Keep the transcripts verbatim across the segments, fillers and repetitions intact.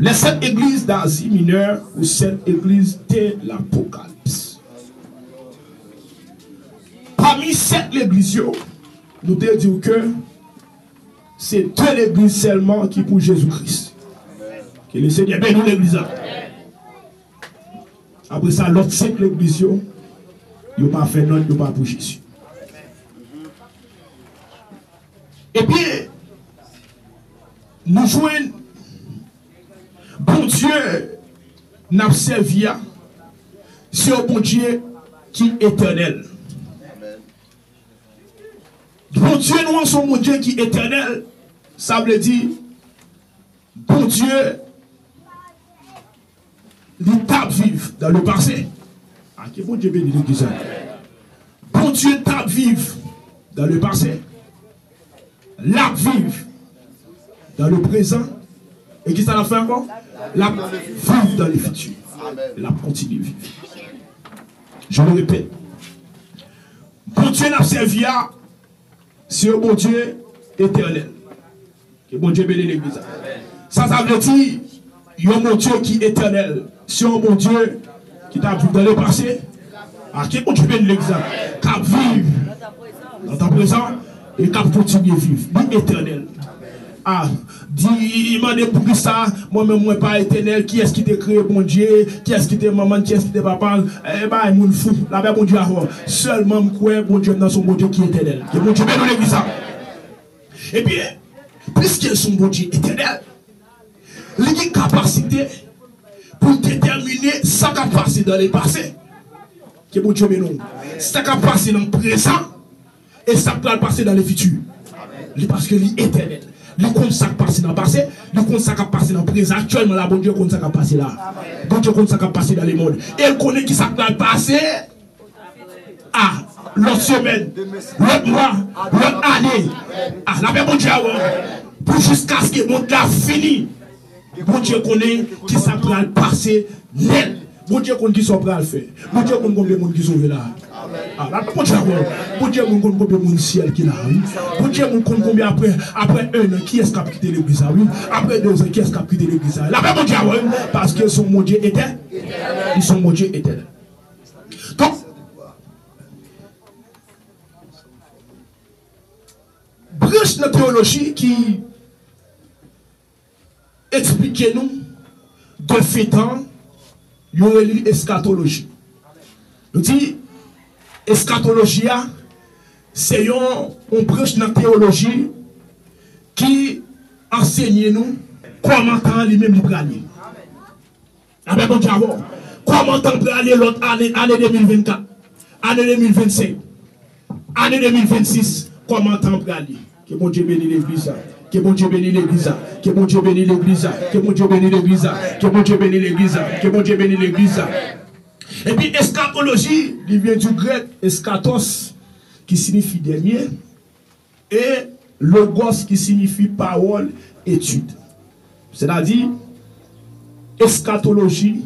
Les sept églises d'Asie Mineure ou sept églises de l'Apocalypse. Pami sèt legliz yo, nou te di w ke se de legliz sèlman ki pou Jezi Kris. Ke le Senyè beni legliz la. Apre sa, lòt senk legliz yo, yo pa fè nòt, yo pa pou Jezi. Epi, nou jwenn Bondye n ap sèvi a, se yon Bondye ki etènèl. Bondye nou an se yon Bondye ki etènèl, sa vle di, Bondye, li t ap viv dans le passé. A, ke Bondye beni legliz la. Bondye t ap viv dans le passé. L ap viv dans le présent. E kisa l ap fè ankò? L ap viv dans le futur. L ap kontinye viv. Je le répète. Bondye n ap sèvi a, se yon Bondye etènèl. Ke Bondye beni legliz la. Sa, sa vle di, yon Bondye ki etènèl. Se yon Bondye ki t ap viv dans le passé. A, ke Bondye beni legliz la. K ap viv nan tan prezan e k ap kontinye viv. Li etènèl. A, di, mande poukisa mwen menm mwen pa etènèl, kiyès ki te kreye Bondye, kiyès ki te manman l, kiyès ki te papa l, e bay moun fou, lapè Bondye avè w. Sèlman m kwè Bondye m nan se yon Bondye ki etènèl. Ke Bondye beni legliz la. Ebyen, piske l se yon Bondye etènèl, li gen kapasite pou l detèmine sa k ap pase dans le passé. Ke Bondye beni w. Sa k ap pase nan prezan e sa k pral pase dans le futur. Li, paske li etènèl. Li konn sa k pase nan pase, li konn sa k ap pase nan prezan. Aktyèlman la, Bondye konn sa k ap pase la. Bondye konn sa k ap pase dans le monde. E l konnen ki sa k pral pase a, lòt semèn, lòt mwa, lòt ane. A, lapè Bondye avè w. Pou jiskaske mond la fini. Bondye konnen ki sa pral pase nèt. Bondye konn ki sa w pral fè. Bondye konn konbyen moun ki sove la. A, lapè Bondye avè w. Bondye moun konn konbyen moun syèl ki la, wi. Bondye moun konn konbyen apre, apre en an, kiyès k ap kite legliz la, wi. Apre de zan, kiyès k ap kite legliz la. Lapè Bondye avè w, paske l se yon Bondye etè-, li se yon Bondye etènèl. Donk, branch nan teyoloji ki eksplike nou de fen tan, yo rele li eskatoloji. Nou di, eskatoloji a, se yon, yon branch nan teyoloji ki ansenye nou kòman tan an li menm li prale. Lapè Bondye avè w. Kòman tan prale lòt ane, ane de mil vennkat, ane de mil vennsenk, ane de mil vennsis, kòman tan prale? Ke Bondye beni legliz la. Ke Bondye beni legliz la. Ke Bondye beni legliz la. Ke Bondye beni legliz la. Ke Bondye beni legliz la. Ke Bondye beni legliz la. Epi eskatoloji, li vyen di grèk eskatos, ki siyifi dènye, e logos ki siyifi pawòl, etid. Sètadi, eskatoloji,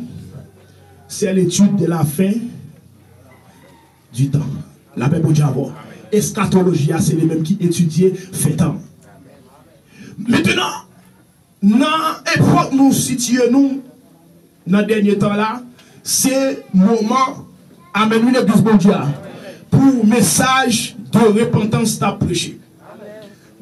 c'est l'étude de la fin du temps. Lapè Bondye avè w. Eskatoloji a, se li menm ki etidye fen tan. Mentenan, nan epòk nou sitiye nou, nan dènye tan la, se moman, amèn wi, legliz Bondye a, pou mesaj de repantans t ap preche.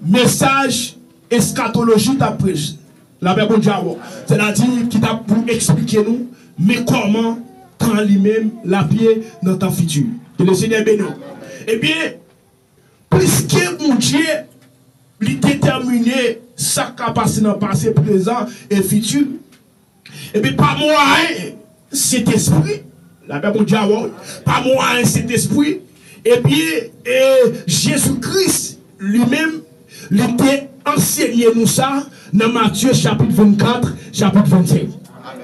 Mesaj eskatoloji t ap preche. Lapè Bondye avè w. Sètadi, ki t ap pou eksplike nou, men kòman tan li menm l ap ye nan tan fiti. Ke le Senyè beni w. Ebyen, piske Bondye, li detèmine sa k ka pase nan pase, prezan e fiti, epi pa mwayen Sentespri, lapè Bondye avè w, pa mwayen Sentespri, epi, e, Jezi Kris li menm, li te ansenye nou sa nan Matye chapit vennkat, chapit vennsenk.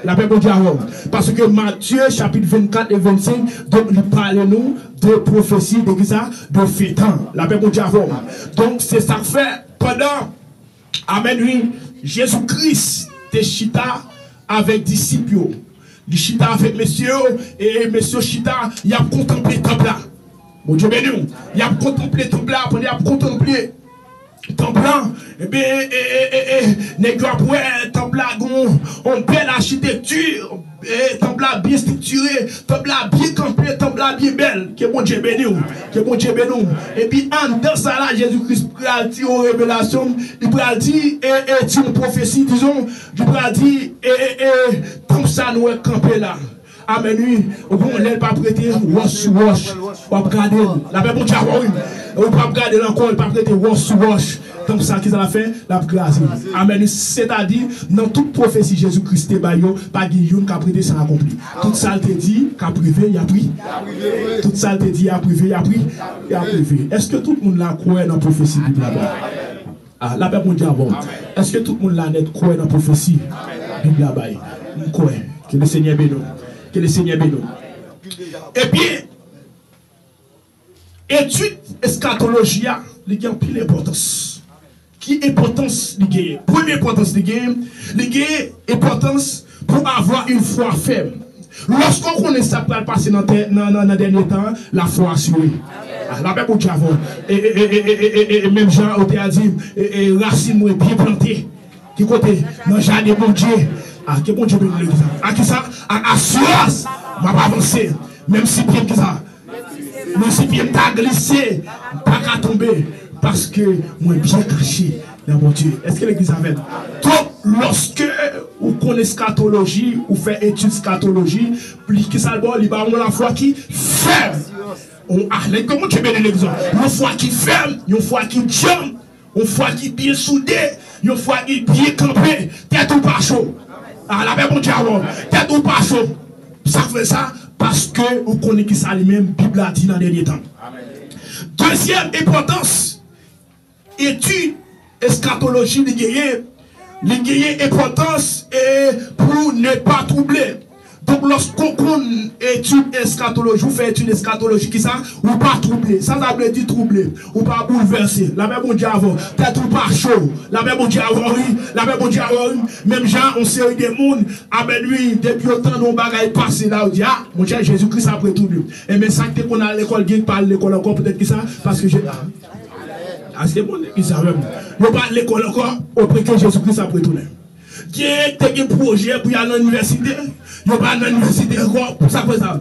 Lapè Bondye avè w. Paske Matye chapit vennkat e vennsenk, donk, li pale nou de pwofesi, de kisa? De fen tan. Lapè Bondye avè w. Donk, se sa k fè, pandan, amèn wi, Jezi Kris te chita avèk disip yo. Li chita avèk mesye yo, e mesye yo chita, y ap kontanple tanp la. Bondye beni w. Y ap kontanple tanp la, pandan y ap kontanple Tanp lan, ebyen, e, e, e, e, nèg yo ap wè tanp la gon yon bèl achitekti, e, tanp la byen estriktire, tanp la byen kanpe, tanp la byen bèl. Ke Bondye beni w, ke Bondye beni w. Epi anndan sa la, Jezi Kris pral ti yon revelasyon, li pral di, e, e, ti yon pwofesi, dizon, li pral di, e, e, e, tanp sa nou wè kanpe la. Amèn, wi. Ou konn lè l p ap rete wòch sou wòch. W ap gade l. Lapè Bondye avè w, wi. Ou p ap gade l ankò, l p ap rete wòch sou wòch. Tanp sa, kisa l ap fè? L ap kraze. Amèn, wi. Sètadi, nan tout pwofesi Jezi Kris te bay yo, pa gen youn k ap rete san akonpli. Tout sa l te di k ap rive, y ap ri. Tout sa l te di y ap rive, y ap ri. Y ap rive. Èske tout moun la kwè nan pwofesi Bib la bay? Ah, lapè Bondye avè w. Èske tout moun la nèt kwè nan pwofesi Bib la bay? M kwè. Ke le Senyè beni w. Ke le Senyè beni w. Ebyen, etid eskatoloji a, li gen anpil enpòtans. Ki enpòtans li genyen? Premye enpòtans li genyen, li genyen enpòtans pour avoir une foi ferme. Lòske w konnen sa k pral pase nan, tè- nan, nan, nan dènye tan an, lafwa asire. Ah, lapè Bondye avè w. E, e, e, menm jan otè a di, e, e, rasin mwen byen plante. Ki kote? Nan jaden Bondye. Ah, ke Bondye beni legliz la. A kisa? Ak asirans, m ap avanse. Menm si pye m kisa? Menm si pye m ta glise, m pa ka tonbe, paske mwen byen kache nan Bondye. Èske legliz avè m? Donk, lòske ou konn eskatoloji, ou fè etid eskatoloji, li, kisa l ba w? Li ba w yon lafwa ki fèm. On, ah, lè ke Bondye beni legliz la. Yon fwa ki fèm, yon fwa ki djanm, yon fwa ki byen soude, yon fwa ki byen kanpe, tèt ou pa cho. Ah, lapè Bondye avè w. Tèt ou pa cho. Sa k fè sa? Paske ou konnen kisa li menm Bib la di nan dènye tan. Dezyèm enpòtans etid eskatoloji li genyen, li genyen enpòtans e pour ne pas troubler. Donk, lòske w konn etid eskatoloji, ou fè etid eskatoloji, kisa? Ou pa twouble. Sa sa vle di twouble? Ou pa boulvèse. Lapè Bondye avè w. Tèt ou pa cho. Lapè Bondye avè w, wi. Lapè Bondye avè w, wi. Menm jan, yon seri de moun, amèn, wi, depi yo tande yon bagay pase la, yo di, a, monchè, Jezi Kris ap retounen. Enben, sa k te konn al lekòl, gen k pa al lekòl ankò, poutèt kisa? Paske je, a, aske moun legliz la menm. Yo pa al lekòl ankò, oprè ke Jezi Kris ap retounen. Gen k te gen pwojè pou y al nan inivèsite, yo pa al nan inivèsite ankò, pou sa k fè sa?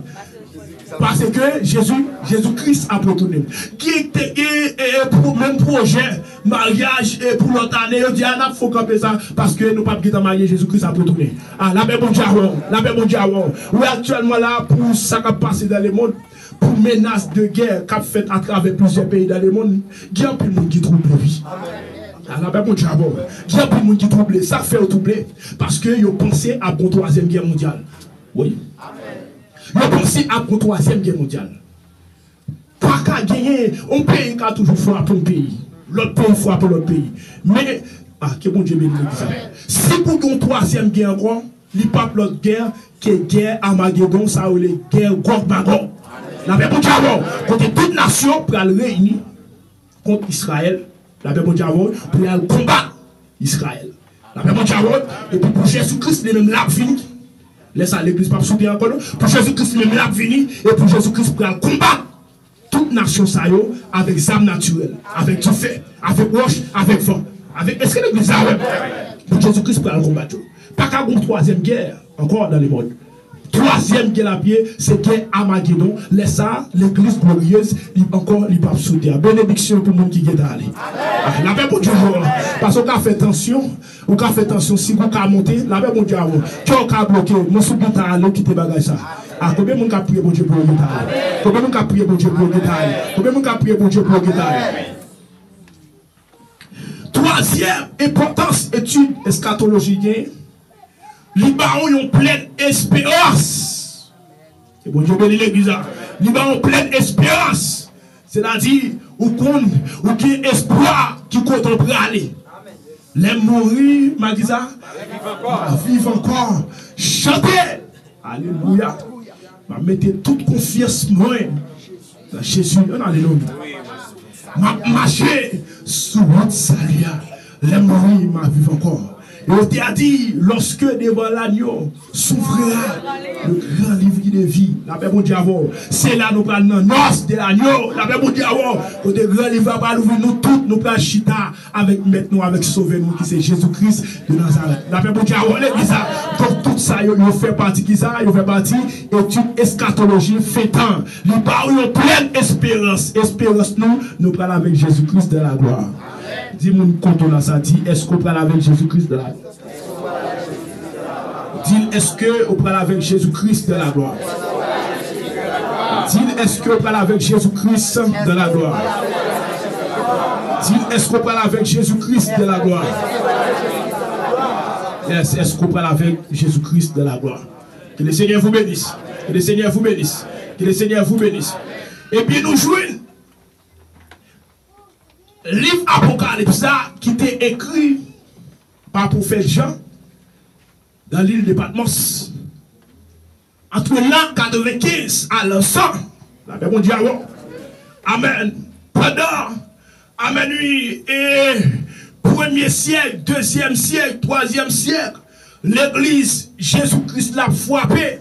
Paske Jezi, Jezi Kris ap retounen. Gen k te gen, e, e, pou, menm pwojè maryaj, e, pou lòt ane, yo di, a, n ap fè kanpe sa, paske nou p ap gentan marye, Jezi Kris ap retounen. A, lapè Bondye avè w, lapè Bondye avè w. Wi, aktyèlman la, pou sa k ap pase dans le monde, pou menas de gè k ap fèt atravè plizyè peyi dans le monde, gen anpil moun ki twouble, wi. A, lapè Bondye avè w. Gen anpil moun ki twouble. Sa k fè yo twouble? Paske yo panse ap gon twazyèm gè mondyal. Wi. Yo panse ap gon twazyèm gè mondyal. Pa ka genyen, yon peyi ka toujou frape yon peyi. Lòt peyi frape lòt peyi. Men, a, ke Bondye beni legliz la. Si pou gen yon twazyèm gè ankò, li p ap lòt gè ke gè Amagedon, sa yo rele gè Gòg Magòg. Lapè Bondye avè w. Kote tout nasyon pral reyini kont Izrayèl. Lapè Bondye avè w. Pou y al konbat Izrayèl. Lapè Bondye avè w. Epi pou Jezi Kris li menm l ap vini. Lè sa, legliz p ap soude ankò, non. Pou Jezi Kris li menm l ap vini. E pou Jezi Kris pral konbat tout nasyon sa yo avèk zam natirèl, avèk dife, avèk wòch, avèk van. Avèk, èske legliz la avè m? Pou Jezi Kris pral konbat yo. Pa ka gon twazyèm gè ankò dans le monde. Twazyèm gè l ap ye, se gè Amagedon. Lè sa, legliz gloriyez, li ankò, li p ap soude a. Benediksyon pou moun ki gentan ale. A, lapè Bondye avè w. Paske w ka fè tansyon, ou ka fè tansyon, sik ou ka monte, lapè Bondye avè w. Kè w ka bloke, men si w gentan ale, w kite bagay sa. A, konbyen moun k ap priye Bondye pou yo gentan ale? Konbyen moun k ap priye Bondye pou yo gentan ale? Konbyen moun k ap priye Bondye pou yo gentan ale? Twazyèm enpòtans etid eskatoloji gen, li ba w yon plèn esperans. Ke Bondye beni legliz la. Li ba w yon plèn esperans. Sètadi, ou konn, ou gen espwa ki kote w prale. Lè m mouri, m a di sa, m a viv ankò. Chante! Alelouya! M a mete tout konfyans mwen nan Jezi. Yon alelouya. M ap mache sou wout sali a. Lè m mouri, m a viv ankò. E yo te a di, lorsque devant l'agneau s'ouvrira le grand livre de vie. Lapè Bondye avè w. Se la nou pral nan nòs de l'agneau. Lapè Bondye avè w. Kote gran liv la pral ouvri, nou tout, nou pral chita avèk mèt nou, avèk sovè nou, ki se Jezi Kris de Nazarèt. Lapè Bondye avè w, legliz la. Donk, tout sa yo, yo fè pati ki sa? Yo fè pati etid eskatoloji fen tan. Li ba w yon plèn esperans. Esperans nou, nou pral avèk Jezi Kris dans la gloire. Di moun kote w la sa, di, èske w pral avèk Jezi Kris dans la gloire? Di l, èske w pral avèk Jezi Kris dans la gloire? Di l, èske w pral avèk Jezi Kris dans la gloire? Di l, èske w pral avèk Jezi Kris dans la gloire? Yes, èske w pral avèk Jezi Kris dans la gloire? Que le Seigneur vous bénisse. Que le Seigneur vous bénisse. Que le Seigneur vous bénisse. Epi nou jwenn liv Apokalips la ki te ekri pa pwofèt Jan nan lil de Patmos. Ant lan katrevenkenz a lan san. Lapè Bondye avè w. Amèn. Pandan, amèn, wi, e premye syèk, dezyèm syèk, twazyèm syèk, legliz Jezi Kris la frape.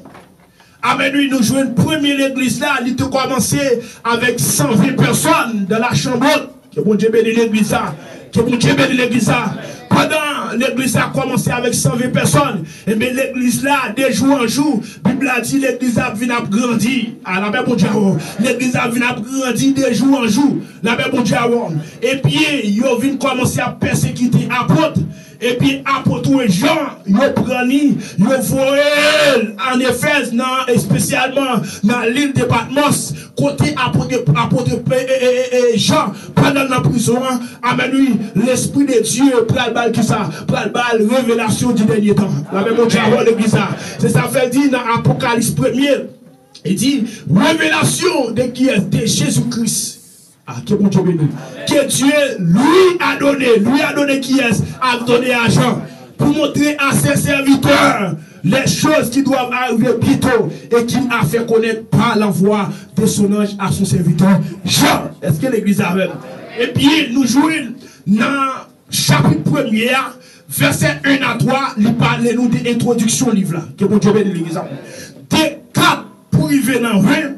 Amèn, wi, nou jwenn premye legliz la, li te kòmanse avèk san ven pèsòn dans la chambre haute. Ke Bondye beni legliz la. Ke Bondye beni legliz la. Pandan legliz la kòmanse avèk san ven pèsòn, ebyen, legliz la, de jou an jou, Bib la di legliz la ap vin ap grandi. A, lapè Bondye avè w. Legliz la ap vin ap grandi de jou an jou. Lapè Bondye avè w. Epi, yo vin kòmanse ap pèsekite apot. Epi apot Jan, yo pran li, yo voye l ann Efèz, nan, espesyalman nan lil de Patmos, kote apot, apot, e, e, e, e, Jan, pandan l nan prizon an, amèn, wi, Lespri de Dye pral ba l kisa? Pral ba l revelasyon di dènye tan. Lapè Bondye avè w, legliz la. Se sa fè l di nan Apokalips premye, li di, revelasyon de kiyès? De Jezi Kris. Ah, que Bondye beni. Que Dieu lui a donné. Lui a donné kiyès? A done a Jan. Pour montrer à ses serviteurs les choses qui doivent arriver bientôt et qu'il a fait connaître par la voix de son ange à son serviteur Jean. Èske legliz avè m? Epi nou jwenn nan chapit premye a, vèsè en a twa, li pale nou de entwodiksyon liv la. Ke Bondye beni legliz la. De kat pou rive nan ven,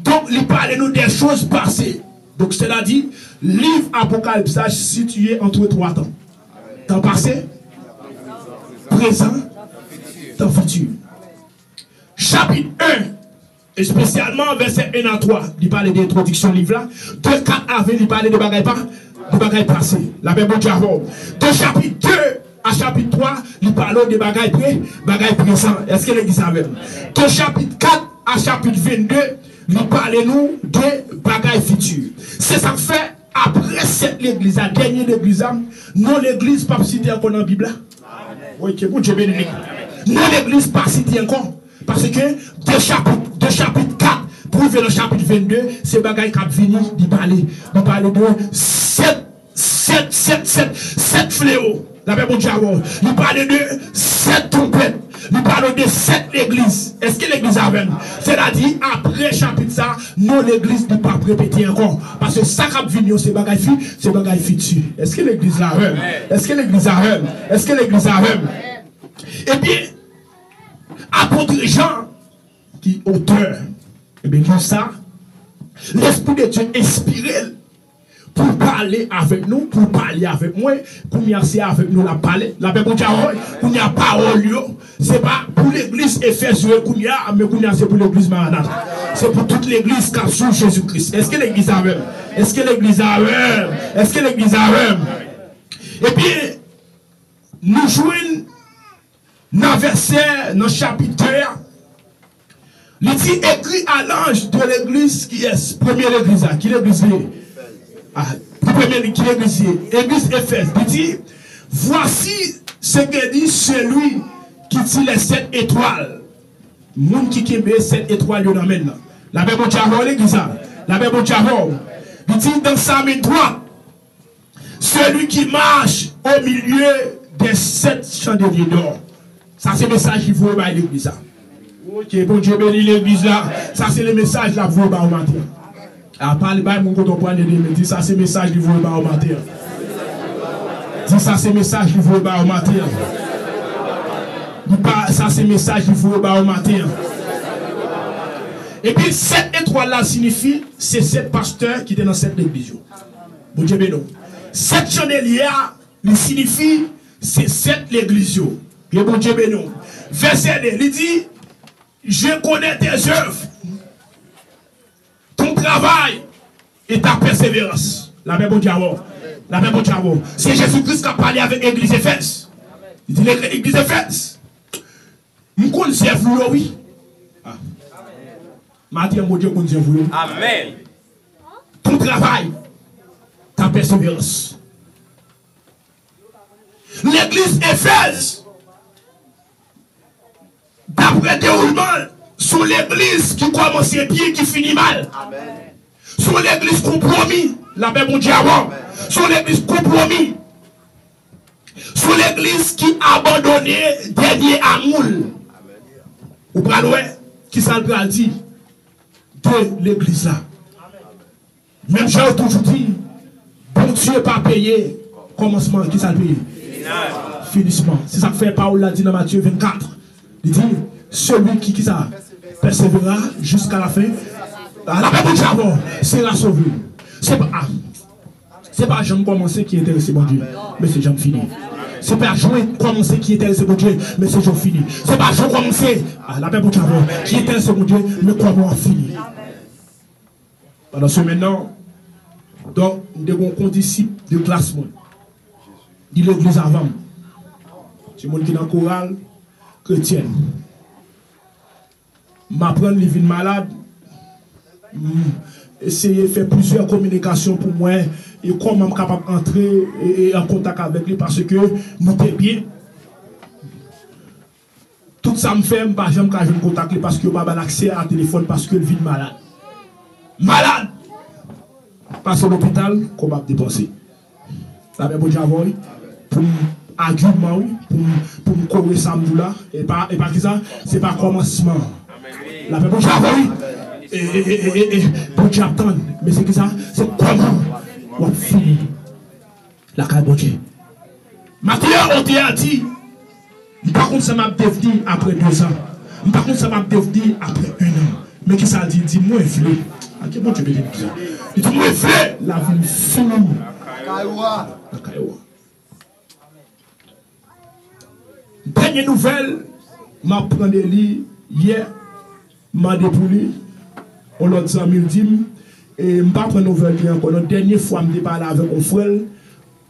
donk, li pale nou de choz pase. Donk, sètadi, liv Apokalips la sitiye ant twa tan. Tan pase, prezan, tan fiti. Chapit en, espesyalman vèsè en a twa, li pale de entwodiksyon liv la. De kat a ven, li pale de bagay pa, de bagay pase. Lapè Bondye avè w. De chapit de a chapit twa, li pale w de bagay pre, bagay prezan. Èske legliz avè m? De chapit kat a chapit vennde, li pale nou de bagay fiti. Se sa k fè, apre sèt legliz la, dènye legliz la, non legliz p ap site ankò nan Bib la. Wi, ke Bondye beni li. Non legliz pa site ankò. Paske de chapit, de chapit kat pou rive nan chapit vennde, se bagay k ap vini, li pale. Li pale de sèt, sèt, sèt, sèt, sèt flewo. Lapè Bondye avè w. Li pale de sèt twonpèt. Li pale de sèt legliz. Èske legliz avè m? Sètadi, apre chapit sa, non legliz li p ap repete ankò. Paske sa k ap vini yo, se bagay fi, se bagay fiti. Èske legliz la avè m? Èske legliz avè m? Èske legliz avè m? Ebyen, apot Jan, ki otè, ebyen, liv sa, Lespri de Dye enspire l pou pale avèk nou, pou pale avèk mwen. Kounye a, se avèk nou l ap pale. Lapè Bondye avè w. Kounye a, pawòl yo, se pa pou legliz Efèz yo ye kounye a, men kounye a, se pou legliz Maranata. Se pou tout legliz k ap swiv Jezi Kris. Èske legliz avè m? Èske legliz avè m? Èske legliz avè m? Epi, nou jwenn nan vèsè, nan chapit de a, li di, écris à l'ange de l'église, kiyès? Premye legliz la. Ki legliz li ye? Ah, ki premye li, ki legliz li ye? Legliz Efèz. Li di, voici ce que dit celui qui tient les sept étoiles. Moun ki kenbe sèt etwal yo nan men l lan. Lapè Bondye avè w, legliz la. Lapè Bondye avè w. Li di, dans sa main droite, celui qui marche au milieu des sept chandeliers d'or. Sa se mesaj li voye bay legliz la. Ok, Bondye beni legliz la. Sa se le mesaj l ap voye ba w maten an. A, pale bay moun kote w pwale demen. Di, sa se mesaj li voye ba w maten an. Di sa se mesaj li voye ba ou maten an. Di pa sa se mesaj li voye ba ou maten an. Epi sèt etwal la siyifi se sèt pastè ki te nan sèt legliz yo. Bondye beni w. Sèt chandelye a, li siyifi se sèt legliz yo. Ke Bondye beni w. Vèsè de, li di, Je connais tes œuvres, ton travail et ta persévérance. Lapè Bondye avè w. Lapè Bondye avè w. Se Jezi Kris k ap pale avèk legliz Efèz. Li di legliz Efèz, m konn zèv ou yo, wi. Ah. Maten an, Bondye konn zèv ou yo. Amèn. Ton travail, ta persévérance. Legliz Efèz, daprè dewoulman l, se yon legliz ki kòmanse byen, ki fini mal. Se yon legliz konpwomi. Lapè Bondye avè w. Se yon legliz konpwomi. Se yon legliz ki abandone dènye amou l. Ou pral wè kisa l pral di de legliz la. Menm jan yo toujou di, Bondye pa peye kòmansman, kisa l peye? Finisman. Se sa k fè pawòl la di nan Matye vennkat, li di, celui qui, kisa? Persévérera jusqu'à la fin. Ah, lapè Bondye avè w, sera sauvé. Se pa, ah, se pa jan m kòmanse ki enterese Bondye, men se jan m fini. Se pa jan w kòmanse ki enterese Bondye, men se jan w fini. Se pa jan w kòmanse, ah, lapè Bondye avè w, ki enterese Bondye, men kòman w ap fini. Pandan semèn nan, donk, m te gen yon kondisip de klas mwen. Li legliz avan m. Se moun ki nan koral kretyèn. M aprann li vin malad. M eseye fè plizyè kominikasyon pou m wè e kòman m kapab antre e, e an kontak avèk li paske nou te byen. Tout sa m fè, m pa janm ka jwenn kontak li paske yo pa ba l aksè a telefòn paske l vin malad. Malad! Pase lopital, kòb ap depanse. Lapè Bondye avè w, wi. Pou m agiman, wi. Pou m, pou m kore sa m di w la. E pa, e pa kisa? Se pa kòmansman. Lapè Bondye avè w, wi. E, e, e, e, e, e, Bondye ap tann. Men se kisa? Se kòman w ap fini lakay Bondye. Matye a ote a di, m pa konn sa m ap devni apre dezan. M pa konn sa m ap devni apre ennan. Men kisa l di? L di, mwen vle. A, ke Bondye beni legliz la. Li di, mwen vle lavi m fini lakay ou a. Dènye nouvèl m aprann de li yè, m mande pou li, yon lòt zanmi l di m, e m pa pran nouvèl li ankò non. Dènye fwa m te pale avèk yon frè l,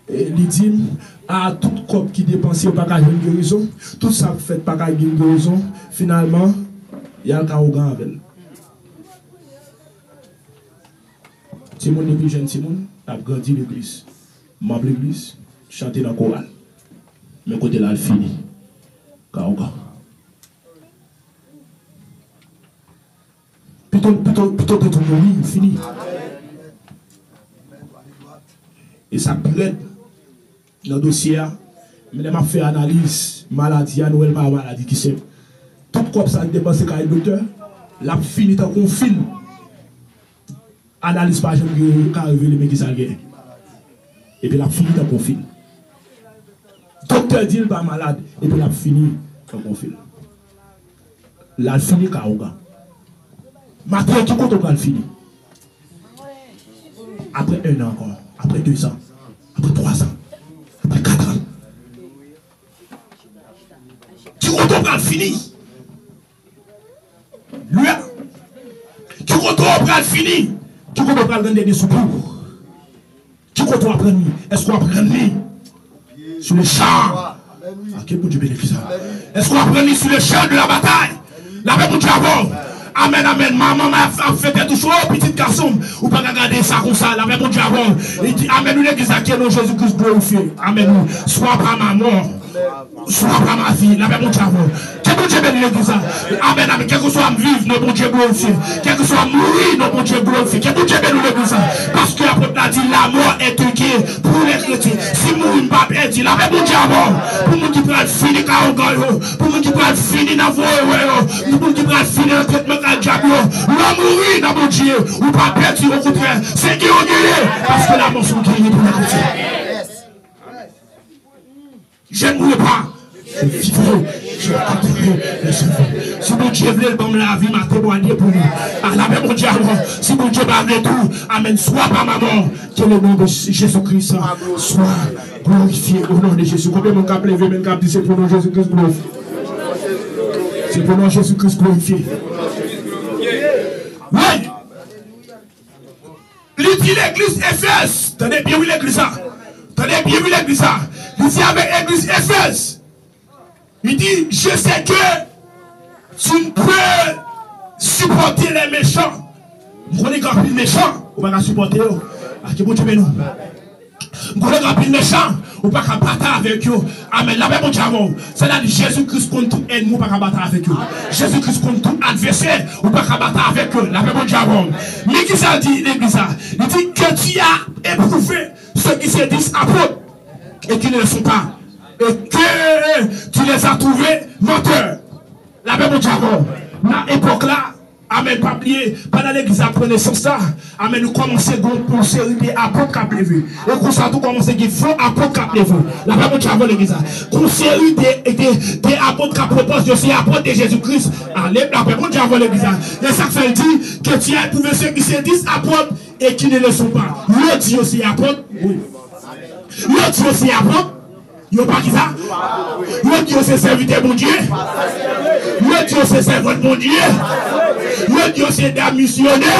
e li di m, a, tout kòb ki depanse yo pa ka jwenn gerizon, tout sa k fèt pa ka gen gerizon, finalman, y al ka ougan avè l. Timoun depi jèn timoun, ap grandi legliz. Manm legliz, chante nan koral. Men kote l al fini. Ka ougan. Pito, pito, pito te tou mouri, fini. E sa k pi rèd nan dosye a, men lè m ap fè analiz maladi a, nou wè l pa yon maladi ki senp. Tout kòb sa k depanse kay doktè, l ap fini tankou yon fil. Analiz pa janm gen, ka revele men kisa l gen. Epi l ap fini tankou yon fil. Doktè di l pa malad, epi l ap fini tankou yon fil. L al fini ka ougan. Matye, ki kote w pral fini? Apre ennan ankò, apre dezan, apre twazan, apre katran. Ki kote w pral fini? Lè. Ki kote w pral fini? Ki kote w pral rann dènye soupir? Ki kote w ap rann li? Èske w ap rann li sou le chan? A, ke Bondye beni legliz la. Èske w ap rann li sou le chan de la batay? Lapè Bondye avè w. Amèn, amèn. Manman m ap, ap fè tèt ou cho, pitit gason m. Ou pa ka gade sa konsa. Lapè Bondye avè w. Li di, amèn, wi, legliz la, ke non Jezi Kris glorifye. Amèn, wi. Soit pas ma mort. Soit pas ma vie, lapè Bondye avè w. Ke Bondye beni legliz la. Amèn, amèn. Kèlkeswa m viv, non Bondye glorifye. Kèlkeswa m mouri, non Bondye glorifye. Ke Bondye beni legliz la. Paske apot la di, la mort est un gain pour les chrétiens. Si m mouri, m pa pèdi. Lapè Bondye avè w. Pou moun ki pral fini ka ougan yo. Pou moun ki pral fini nan voye wè yo. Pou moun ki pral fini nan tretman kay dyab yo. Lè w mouri nan Bondye, ou pa pèdi, okontrè. Se gen w genyen. Paske lamò se yon genyen pou les chrétiens. Je ne mourrai pas. Je vivrai. Je raconterai les œuvres. Si Bondye vle l ban m lavi, m a temwanye pou li. A, lapè Bondye avè w. Si Bondye pa vle tou, amèn. Soit par ma mort, que le nom de Jésus-Christ soit glorifié au nom de Jésus. Konbyen moun k ap leve men k ap di se pou non Jezi Kris glorifye? Se pou non Jezi Kris glorifye. Wi. Li di legliz Efèz, tande byen wi legliz la, tande byen wi legliz la, li di avèk legliz Efèz, li di, je sais que tu ne peux supporter les méchants. M konnen gen anpil mechan, ou pa ka sipòte yo. A, ke Bondye beni w. M konnen gen anpil mechan, ou pa ka batay avèk yo. Amèn. Lapè Bondye avè w. Sètadi Jezi Kris konn tout ènmi, ou pa ka batay avèk yo. Jezi Kris konn tout advèsè, ou pa ka batay avèk yo. Lapè Bondye avè w. Men kisa l di legliz la? Li di que tu as éprouvé ceux qui se disent apôtres et qui ne le sont pas. Et que tu les as trouvés menteurs. Lapè Bondye avè w. Nan epòk la, amèn, pa bliye, pandan legliz la pran nesans la, amèn, nou kòmanse gen yon seri de apot k ap leve. E konsa tou kòmanse gen fo apot k ap leve. Lapè Bondye avè w legliz la. Gen yon seri de, de, de apot k ap pwopòz yo se apot de Jezi Kris. Ale, lapè Bondye avè w legliz la. E sa k fè l di, que tu as éprouvé ceux qui se disent apôtres et qui ne le sont pas. Yo di yo se apot, wi. Yo di yo se apot, yo pa kisa? Yo di yo se sèvitè Bondye. Yo di yo se sèvant Bondye. Yo di yo se dam misyonè.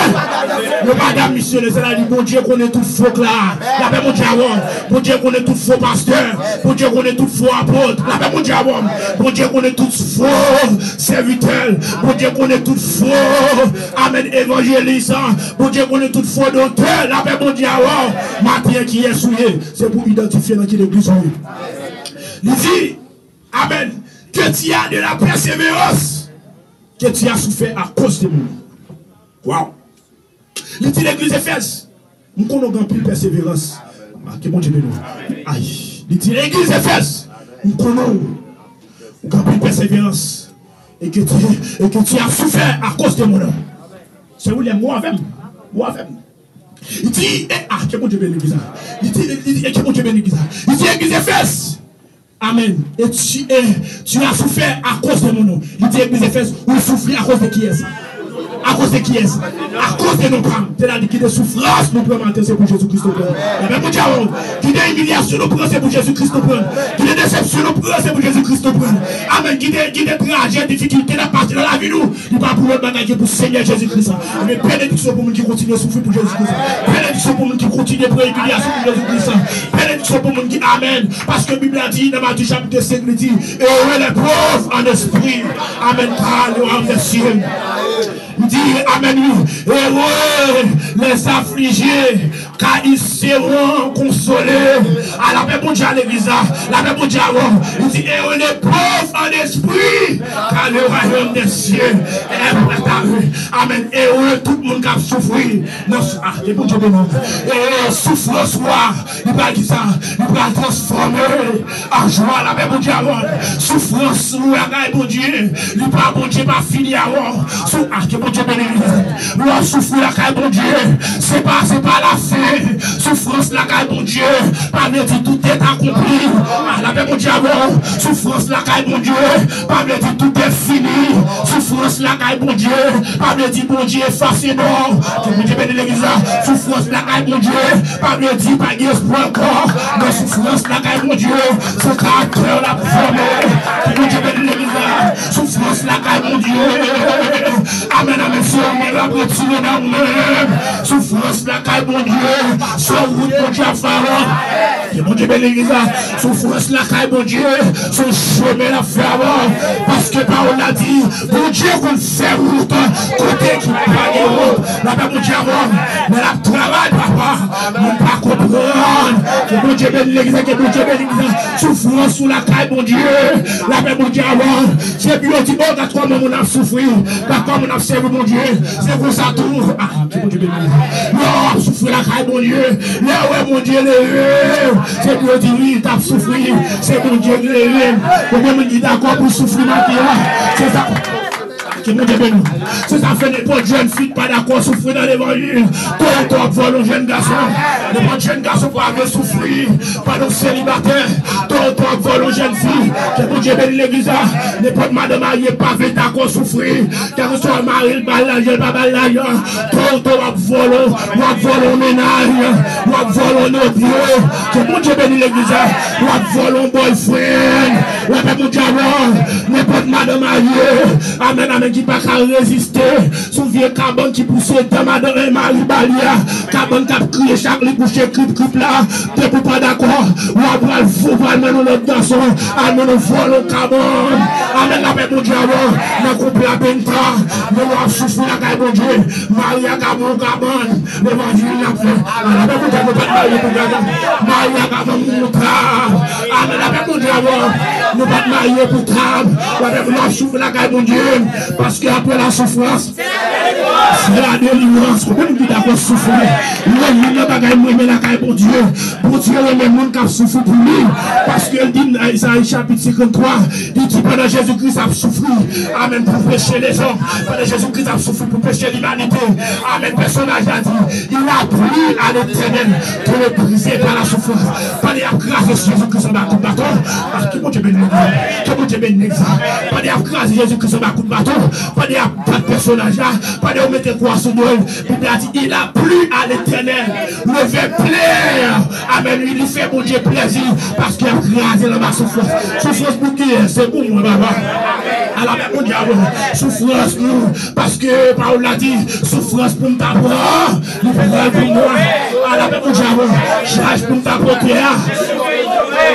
Yo pa dam misyonè, sètadi Bondye konnen tout fo k la. Lapè Bondye avè w. Bondye konnen tout fo pastè. Bondye konnen tout fo apot. Lapè Bondye avè w. Bondye konnen tout fo sèvitè. Bondye konnen tout fo, amèn, evanjelis. Bondye konnen tout fo doktè. Lapè Bondye avè w. Maten an, kiyès ou ye? Se pou idantifye nan ki legliz ou ye. Li di, amèn, que tu as de la persévérance, que tu as souffert à cause de mon nom. Waw. Li di legliz Efèz, m konnen w gen anpil pèseverans. A, ke Bondye beni w. Ay, li di legliz Efèz, m konnen w gen anpil pèseverans. Et que tu, et que tu as souffert à cause de mon nom. Se William, ou avè m. Ou avè m. Li di, e, a, ke Bondye beni legliz la. Li di, li di, e ke Bondye beni legliz la. Li di legliz Efèz. Amèn. Et tu, et tu as souffert à cause de mon nom. Li di legliz Efèz, ou soufri akoz de kiyès? Akoz de kiyès? Akoz de non pa m. Sètadi ki de soufrans nou pran maten se pou Jezi Kris nou pran. Amèn. Bondye avè w. Ki de imilyasyon nou pran se pou Jezi Kris nou pran. Ki de desepsyon nou pran se pou Jezi Kris nou pran. Amèn. Ki de, ki de trajè, difikilte n ap pase nan lavi nou. Li pa pou lòt bagay ke pou Senyè Jezi Kris la. Men benediksyon pou moun ki kontinye soufri pou Jezi Kris la. Benediksyon pou moun ki kontinye pran imilyasyon pou Jezi Kris la. Benediksyon pou moun ki, amèn. Paske Bib la di nan Matye chapit senk, li di, heureux les pauvres en esprit. Amèn. Car le royaume des cieux. Li di, amèn, wi. Heureux les affligés, car ils seront consolés. A, lapè Bondye a legliz la. Lapè Bondye avè w. Li di, heureux les pauvres en esprit, car le royaume des cieux est prêt à eux. Amèn. Heureux tout moun k ap soufri. Nan sou-, a, ke Bondye beni w. E soufrans ou a, li pral kisa? Li pral transfòme an jwa. Lapè Bondye avè w. Soufrans ou lakay Bondye, li pa, Bondye pa fini avè w. Sou, a, ke Bondye beni legliz. Lè w soufri lakay Bondye, se pa, se pa lafen. Soufrans lakay Bondye pa vle di tout est accompli. A, lapè Bondye avè w. Soufrans lakay Bondye pa vle di tout est fini. Soufrans lakay Bondye pa vle di Bondye efase non. Ke Bondye beni legliz la. Soufrans lakay Bondye pa vle di pa gen espwa ankò. Men soufrans lakay Bondye, se karaktè w l ap fòme. Ke Bondye beni legliz la. Soufrans lakay Bondye. Amèn, amèn. Se yon men l ap retire nan ou menm. Soufrans lakay Bondye, se yon wout Bondye ap fè avè w. Ke Bondye beni legliz la. Soufrans lakay Bondye, se yon chemen l ap fè avè w. Paske pawòl la di, Bondye konn fè wout kote ki pa gen wout. Lapè Bondye avè w. Men l ap travay, papa. Moun pa konprann. Ke Bondye beni legliz la, ke Bondye beni legliz la. Soufrans ou lakay Bondye. Lapè Bondye avè w. Se pou yo di, o, gad kòman moun ap soufri. Gad kòman moun ap sèvi Bondye. Se konsa tou. A, ke Bondye beni legliz la. Lè w ap soufri lakay Bondye. Lè w wè Bondye leve. Se pou yo di, wi, l t ap soufri. Se Bondye ki leve. Konbyen moun ki dakò pou soufri maten an? Se sa. Bondye beni w. Se sa fè nenpòt jèn fi ki pa dakò soufri nan levanjil, to ou ta w ap vòlò yon jèn gason. Nenpòt jèn gason pa vle soufri pandan w selibatè, to ou ta w ap vòlò yon jèn fi. Ke Bondye beni legliz la. Nenpòt madan marye pa vle dakò soufri. Kèlkeswa mari l ba l lajan, l pa ba l lajan, to ou ta w ap vòlò, w ap vòlò yon mennaj, w ap vòlò yon nobyo. Ke Bondye beni legliz la. W ap vòlò yon boyfriend. Lapè Bondye avè w. Nenpòt madan marye, amèn, amèn, ki pa ka reziste sou vye kabann ki pouse dan madan e mari ba li a. Kabann k ap kriye chak li kouche krip krip la. Depi w pa dakò, w ap pral fou, pral mennen yon lòt gason, al mennen yon vòlò kabann. Amèn, lapè Bondye avè w. Nan koup la penta, men w ap soufri lakay Bondye. Mari a ka ba w kabann. Levanjil n ap fè. Lapè Bondye, nou pa t marye pou gade. Mari a ka ban moun tab. Amèn. Lapè Bondye avè w. Nou pa t marye pou tab. Lapè Bondye, w ap soufri lakay Bondye. Paske apre la soufrans, se la delivrans. Konbyen moun ki dakò soufri? Mwen, youn nan bagay mwen renmen lakay Bondye. Bondye renmen moun k ap soufri pou li. Paske l di nan Ezayi chapit senkanntwa, li di pandan Jezi Kris ap soufri, amèn, pou peche lezòm, pandan Jezi Kris ap soufri pou peche limanite, amèn, pèsonaj la di, il a plu à l'Éternel de le briser par la souffrance. Pandan y ap kraze Jezi Kris anba kout baton, ah, ke Bondye beni legliz, ke Bondye beni legliz. Pandan y ap kraze Jezi Kris anba kout baton, pandan y ap bat pèsonaj la, pandan yo mete kwa sou do l, Bib la di, il a plu à l'Éternel, le vèb plaire. Amèn, wi, li fè Bondye plèzi, paske y ap kraze l anba soufrans. Soufrans pou kiyès? Se pou mwen, papa. Ala men Bondye avè w. Soufrans nou, paske pawòl la di, soufrans pou m ta pran, li pran l pou mwen. Ala men Bondye avè w. Chaj pou m ta pote a.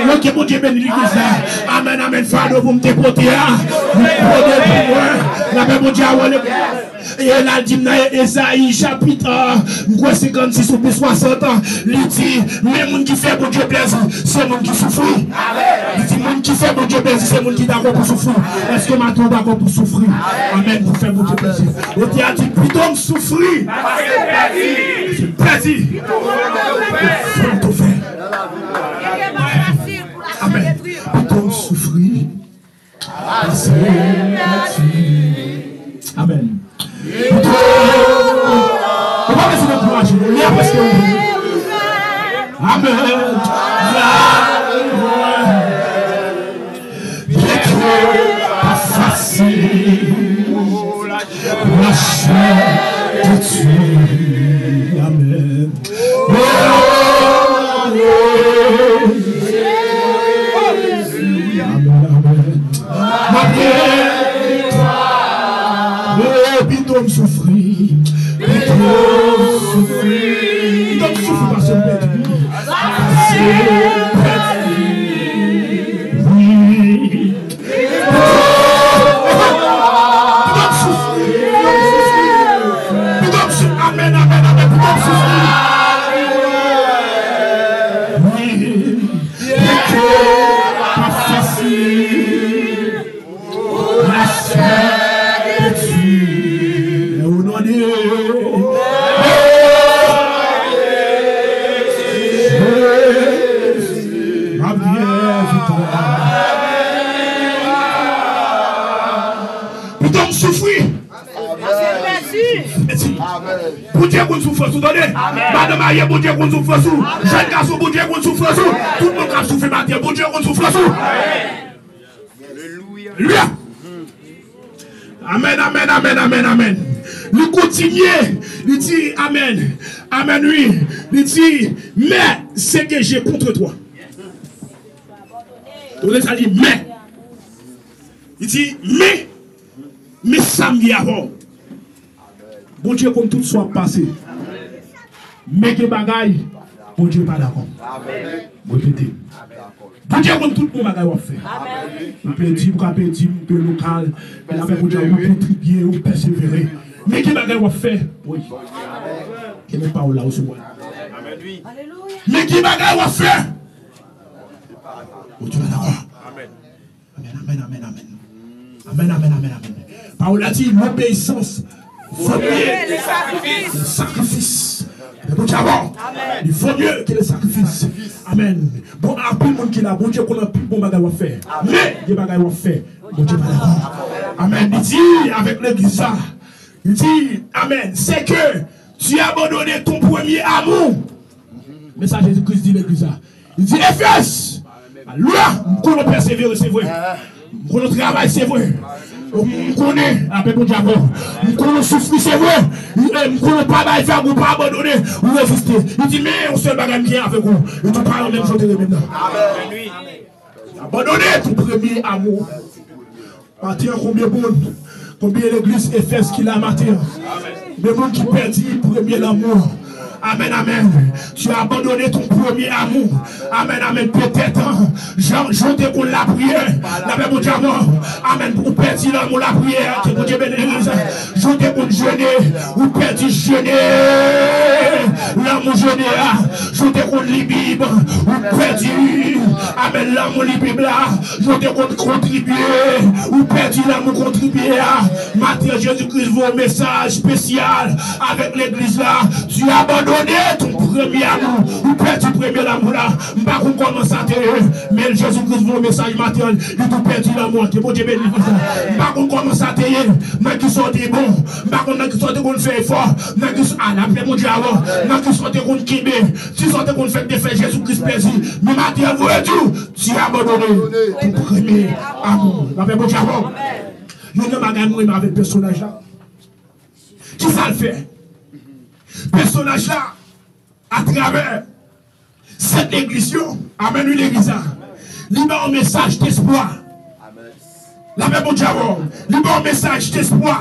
Wi, ke Bondye beni legliz la. Amèn, amèn. Fado pou m te pote a, li pote l pou mwen. Lapè Bondye avè w. E la l di m nan Ezayi chapit, ah, m kwè senkannsis oubyen swasant, ah, li di, men moun ki fè Bondye plèzi, se moun ki soufri. Li di, moun ki fè Bondye plèzi, se moun ki dakò pou soufri. Èske maten w dakò pou soufri? Amèn, pou fè Bondye plèzi. Otè a di, pito m soufri. Se plèzi. Fè m tou fè. Amèn. Pito m soufri. Pase pèdi. Amèn. Ou pa bezwen ankouraje nou. Li a prèske ouvri. Amèn. Byenke pa fasil, lachè detwi. Amèn. Oh, amèn. Amèn, amèn. Malgre oh, pito m soufri. Pito m soufri. Pito m soufri pase m pèdi. Pase m pèdi. Wi. Pito m soufri. Pito m soufri. Pito m soufri. Amèn, amèn, amèn. Pito m soufri. Wi. Byenke pa fasil, lachè detwi. Men o non de Jezi, m ap gen viktwa. Pito m soufri. Pèdi. Bondye konn soufrans ou, tande. Madanm marye, Bondye konn soufrans ou. Jèn gason, Bondye konn soufrans ou. Tout moun k ap soufri maten, Bondye konn soufrans ou. Alelouya. Amèn, amèn, amèn, amèn, amèn. Li kontinye, li di, amèn, amèn, wi. Li di, mais ce que j'ai contre toi. Tande sa, li, men. Li di, men, men sa m ye avè w. Bondye konn tout sa w ap pase. Men gen bagay, Bondye pa dakò. M repete. Bondye konn tout bon bagay w ap fè. Ou pèdi, ou ka pèdi, ou pe lokal, men apre Bondye, ou kontribye, ou pèsevere. Men gen bagay w ap fè. Wi. Ke men pawòl la resevwa. Men gen bagay w ap fè. Bondye pa dakò. Amèn, amèn, amèn, amèn. Amèn, amèn, amèn, amèn. Pawòl la di, lobeyisans vo mye ke sakrifis. Men Bondye avè w. Li vo mye ke le sakrifis. Amèn. Bon, anpil moun ki la, Bondye konn anpil bon bagay w ap fè. Men, gen bagay w ap fè, Bondye pa dakò. Amèn. Li di avèk legliz la, li di, amèn, c'est que tu as abandonné ton premier amour. Men sa Jezi Kris di legliz la. Li di, Efèz, alelouya, m konnen w pèsevere, se vre. M konnen w travay, se vre. M konnen, lapè Bondye avè w. M konnen w soufri, se vre. M konnen w pa bay vag, ou pa abandone, ou reziste. Li di, men yon sèl bagay m gen avèk ou. Li di, ou pa renmen m jan w te renmen m nan. Abandone ton premier amour. Maten an, konbyen moun, konbyen legliz Efèz ki la maten an? Konbyen moun ki pèdi premye lanmou? Amèn, amèn. Tu as abandonné ton premier amour. Amèn, amèn. Petèt, jan, jan w te konn lapriyè, lapè Bondye avè w. Amèn. Ou pèdi lanmou lapriyè. Ke Bondye beni legliz la. Jan w te konn jene, ou pèdi jene. Lanmou jene a. Jan w te konn li Bib, ou pèdi. Amèn. Lanmou li Bib la. Jan w te konn kontribye, ou pèdi lanmou kontribye a. Maten an, Jezi Kris voye yon mesaj espesyal avèk legliz la. Tu as abandonné ton premier amour. Ou pèdi premye lanmou la. M pa konn kòman sa te ye, men Jezi Kris voye yon mesaj maten an. Li di ou pèdi lanmou an. Ke Bondye beni legliz la. M pa konn kòman sa te ye, nan kisa w te bon. M pa konn nan kisa w te konn fè efò. Nan kisa, a, lapè Bondye avè w. Nan kisa w te konn kenbe. Kisa w te konn fè k te fè Jezi Kris plezi. Men maten an, voye di w, tu as abandonné ton premier amour. Lapè Bondye avè w. Youn nan bagay mwen renmen avèk pèsonaj la. Kisa l fè? Pèsonaj la, atravè sèt legliz yo, amèn, wi, legliz la, li ba yon mesaj despwa. Lapè Bondye avè w. Li ba yon mesaj despwa.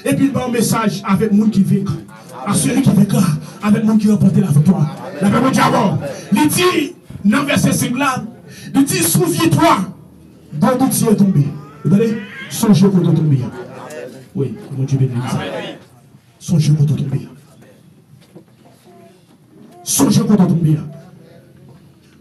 Epi li ba yon mesaj avèk moun ki venk. À celui qui vaincra, avèk moun ki ranpòte laviktwa. Lapè Bondye avè w. Li di, nan vèsè senk la, li di, souviens-toi d'où tu es tombé. Ou tande? Sonje kote w tonbe a. Wi, Bondye beni legliz la. Sonje kote w tonbe a. Sonje kote w tonbe a.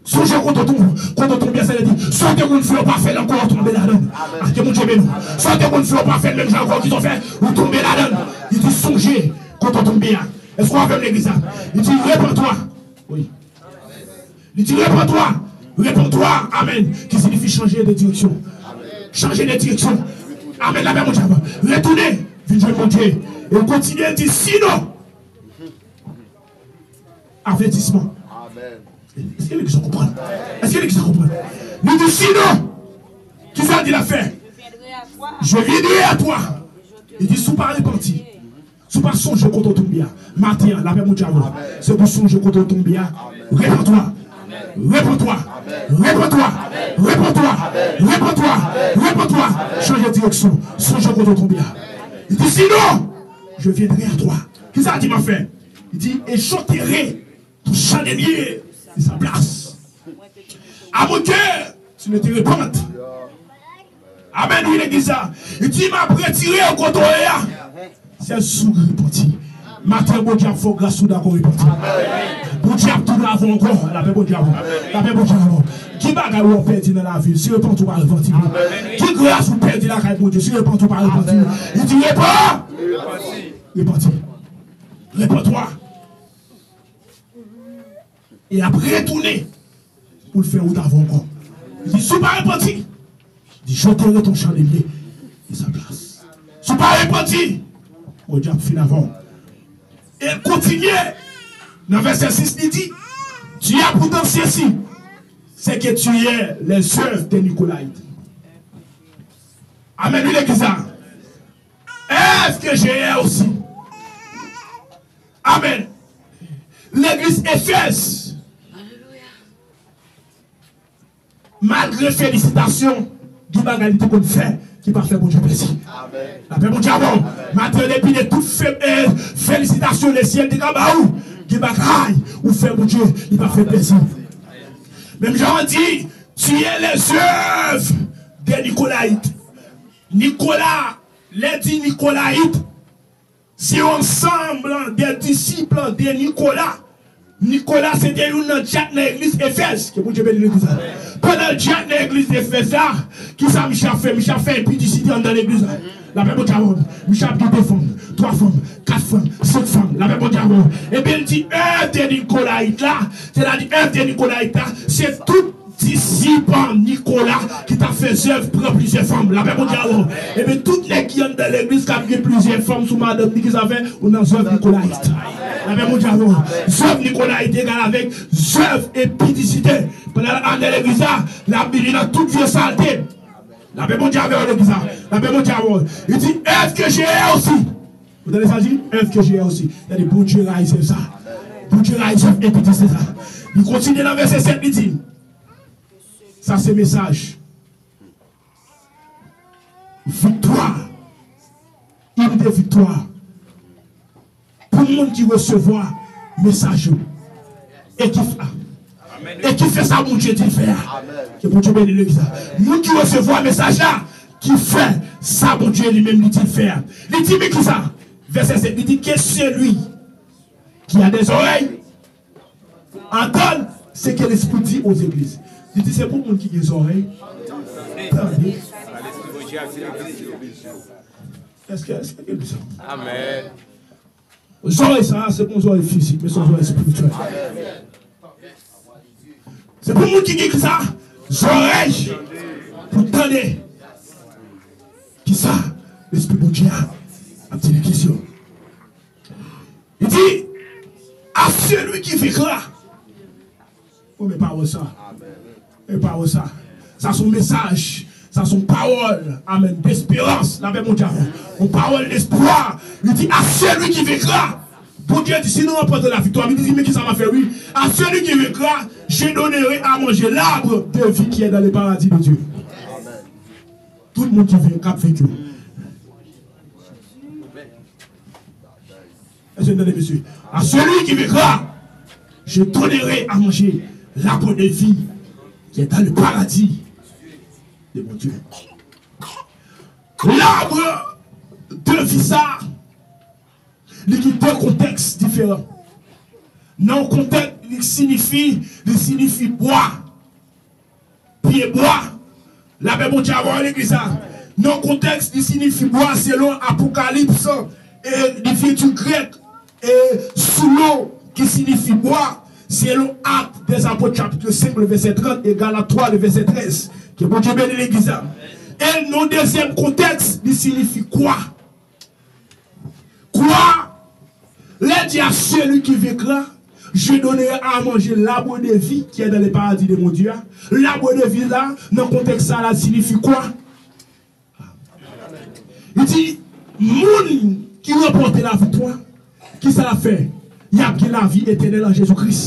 Sonje kote w tonbe, kote w tonbe a, sa vle di, sa w te konn fè, ou pa fè l ankò, ou tonbe ladan l. Ke Bondye beni w. Sa w te konn fè, ou pa fè l menm jan ankò, kisa w fè, ou tonbe ladan l. Li di, sonje kote w tonbe a. Èske w avè m, legliz la? Li di, repens-toi. Wi. Li di, repens-toi. Repens-toi. Amèn. Ki siyifi chanje de direksyon. Chanje de direksyon. Amèn. Lapè Bondye avè w. Retounen. Vin jwenn Bondye. E l kontinye di, sinon, avètisman. Èske legliz la konprann? Èske legliz la konprann? Li di, sinon, kisa l di l ap fè? Je viendrai à toi. Li di, si w pa repanti, si w pa sonje kote w tonbe a, maten an, lapè Bondye avè w. Se pou w sonje kote w tonbe a. Repens-toi. Repens-toi. Repens-toi. Repens-toi. Repens-toi. Repens-toi. Chanje direksyon. Sonje kote w tonbe a. Li di, sinon, je viendrai à toi. Kisa l di m ap fè? Li di, et j'ôterai ton chandelier de sa place. À moins que tu ne te repentes. Amèn, wi, legliz la. Li di, m ap retire w kote w ye a. Sèl si w repanti. Maten, Bondye ap fè w gras, ou dakò repanti. Bondye ap tounen avè w ankò. Lapè Bondye avè w. Lapè Bondye avè w. Ki bagay ou pèdi nan lavi, si w repanti, ou pa repanti. Ki gras ou pèdi lakay Bondye, si w repanti, ou pa repanti. Li di, repanti. Repanti. Repens-toi. E l ap retounen pou l fè wout avè w ankò. Li di, si w pa repanti, li di, j'ôterai ton chandelier de sa place. Si w pa repanti, Bondye ap fin avè w. E l kontinye nan vèsè sis, li di, tu as pourtant ceci, c'est que tu es les œuvres des Nicolaïtes. Amèn, wi, legliz la. Est-ce que j'ai aussi? Amèn. Legliz Efèz, malgre felisitasyon, gen bagay li te konn fè ki pa fè Bondye plezi. Lapè Bondye avè w. Maten, depi de tout fe-, eh, felisitasyon lesyèl te ka ba ou, gen bagay ou fè Bondye, li pa fè plezi. Menm jan an di, tu es les œuvres des Nicolaïtes. Nikola, lè di Nikolayit, se yon ansanm de disip de Nikola. Nikola se te youn nan dyak nan legliz Efèz. Ke Bondye beni legliz la. Pandan l dyak nan legliz Efèz la, kisa misye ap fè? Misye ap fè enpidisite anndan legliz la. Lapè Bondye avè w. Misye ap gen de fanm, twa fanm, kat fanm, senk fanm. Lapè Bondye avè w. Ebyen, l di èv de Nikolayit la, sètadi èv de Nikolayit la, se tout disip Nikola ki t ap fè zèv pran plizyè fanm. Lapè Bondye avè w. Ebyen, tout nèg ki anndan legliz k ap gen plizyè fanm sou madanm li, ki sa fè? Ou nan zèv nikolayit. Lapè Bondye avè w. Zèv nikolayit egal avèk zèv epitisite. Pandan l ap anndan legliz la, l ap viv nan tout vye salte. Lapè Bondye avè w, legliz la. Lapè Bondye avè w. Li di, œuvre que j'ai aussi. Ou tande sa l di? Œuvre que j'ai aussi. Sa di, Bondye rayi zèv sa. Bondye rayi zèv epitisite sa. Li kontinye nan vèsè sèt, li di, sa se mesaj viktwa, hymne de viktwa pou moun ki resevwa mesaj yo e ki fè, e ki fè sa Bondye di l fè a. Ke Bondye beni legliz la. Moun ki resevwa mesaj la, ki fè sa Bondye li menm li di l fè a. Li di, men ki sa? Vèsè sèt, li di, que celui qui a des oreilles entende ce que l'Esprit dit aux églises. Li di, se pou moun ki gen zòrèy tande. Èske, èske ke li sa? Amèn. Zòrèy sa a, se pa yon zòrèy fizik, men se yon zòrèy espirityèl. Se pou moun ki gen ki sa? Zòrèy pou tande. Ki sa Lespri Bondye a ap di nan kesyon? Li di, à celui qui vaincra. Oh, men pawòl sa. Men pawòl sa. Sa se yon mesaj. Sa se yon pawòl. Amèn. Desperans. Lapè Bondye avè w. Yon pawòl despwa. Li di, à celui qui vaincra. Bondye di, si nou ranpòte laviktwa, li di, men ki sa m a fè, wi. À celui qui vaincra, je donnerai à manger l'arbre de vie qui est dans le paradis de Dieu. Tout moun ki venk, k ap venk yo. Èske n tande, mesye? À celui qui vaincra, je donnerai à manger l'arbre de vie qui est dans le paradis de mon Dieu. L'arbre de vie sa, li gen de kontèks diferan. Nan yon kontèks, li siyifi, li siyifi bwa. Pye bwa. Lapè Bondye avè w, legliz la. Nan kontèks, li siyifi bwa selon Apokalips, e li vyen di grèk, e sou lo ki siyifi bwa, selon Actes des Apôtres chapitre cinq, le verset trente, e Galat twa, le verset treize. Ke Bondye beni legliz la. E nan dezyèm kontèks, li siyifi kwa. Kwa, lè di à celui qui vaincra, je donnerai à manger l'arbre de vie qui est dans le paradis de mon Dieu. L'arbre de vie la, nan kontèks sa la, siyifi kwa? Li di, moun ki ranpòte laviktwa, ki sa l ap fè? Y ap gen lavi etènèl an Jezi Kris.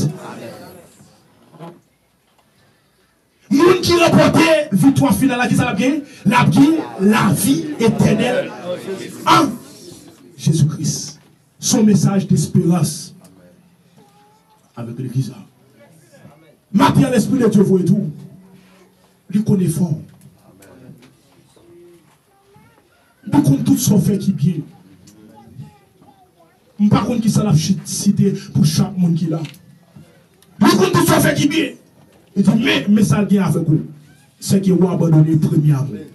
Moun ki ranpòte viktwa final la, ki sa l ap gen? L ap gen lavi etènèl an Jezi Kris. Se yon mesaj desperans avèk legliz la. Maten an, Lespri de Dye voye tou. Li konn efò w. Li konn tout sa w fè ki byen. M pa konn ki sa l ap chi-, site pou chak moun ki la. Li konn tout sa w fè ki byen. Li di, men, men sa l gen avèk ou, se ke ou abandone premye amou.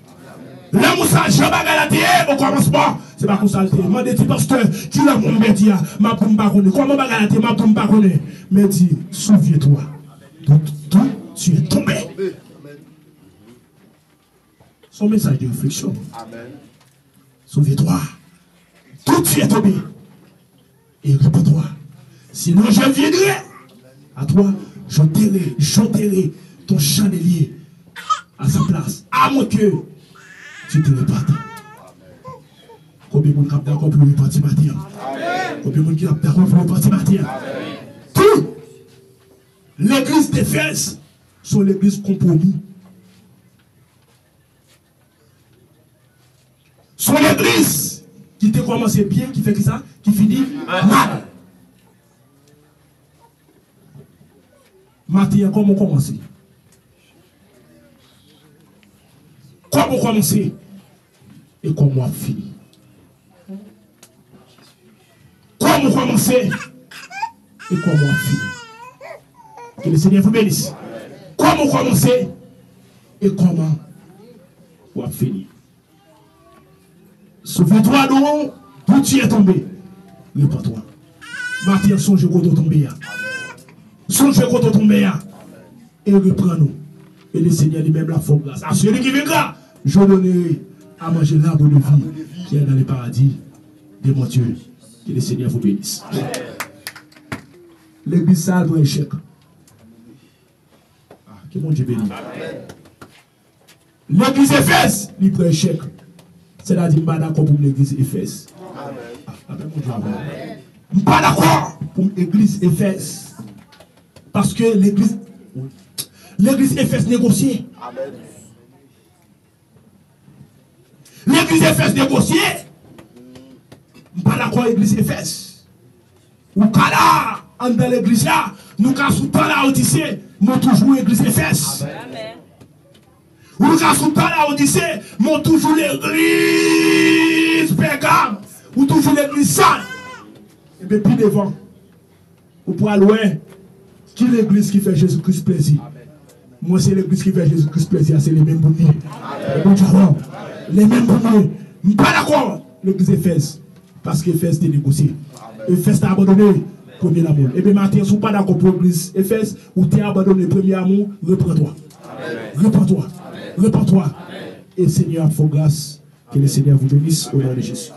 Lanmou sa, jan bagay la te ye okòmansman, se pa konsa l te ye. Mande ti pastè, ki lanmou m pèdi a? M ap di, m pa konnen. Kòman bagay la te ye? M ap di, m pa konnen. Men di, souviens-toi d'où tu es tombé. Se yon mesaj de refleksyon. Amèn. Souviens-toi d'où tu es tombé et repens-toi. Sinon, je viendrai à toi, j'ôterai, j'ôterai ton chandelier à sa place, à moins que tu te repentes. Konbyen moun k ap dakò pou yo repanti maten an? Konbyen moun ki ap dakò pou yo repanti maten an? Tout legliz d'Efèz se yon legliz konpwomi. Se yon legliz ki te kòmanse byen, ki fè ki sa? Ki fini mal. Maten an, kòman w kòmanse? Kòman w kòmanse? E kòman w ap fini? Kòman w kòmanse? E kòman w ap fini? Que le Seigneur vous bénisse. Kòman w kòmanse? E kòman w ap fini? Souviens-toi d'où, d'où tu es tombé. Repens-toi. Maten an, sonje kote w tonbe a. Sonje kote w tonbe a. E reprann ou. Et le Seigneur lui-même la fè gras à celui qui vaincra, je donnerai à manger l'arbre de vie qui est dans le paradis de mon Dieu. Que le Seigneur vous bénisse. Legliz sa a pran echèk. Ah, ke Bondye beni. Legliz Efèz, li pran echèk. Sètadi, m pa dakò pou m legliz Efèz. Ah, apèl Bondye avè m. M pa dakò pou m legliz Efèz. Paske legliz, legliz Efèz negosye. Legliz Efèz negosye. M pa dakò legliz Efèz. Ou ka la, anndan legliz la, nou ka sou tan Laodise, nou toujou legliz Efèz. Ou ka sou tan Laodise, men w toujou legliz Pègam, ou toujou legliz Sad. Ebyen, pi devan, ou pral wè ki legliz ki fè Jezi Kris plezi. Mwen, se legliz ki fè Jezi Kris plezi a, se li menm pou m ye. Bondye avè w. Li menm pou m ye. M pa dakò legliz Efèz. Paske Efèz te negosye. Efèz te abandone premye lanmou l. Ebyen, maten, si w pa dakò pou legliz Efèz, ou te abandone premye amou, repann twa. Repann twa. Repann twa. E Senyè ap fè w gras. Que le Seigneur vous bénisse au nom de Jésus.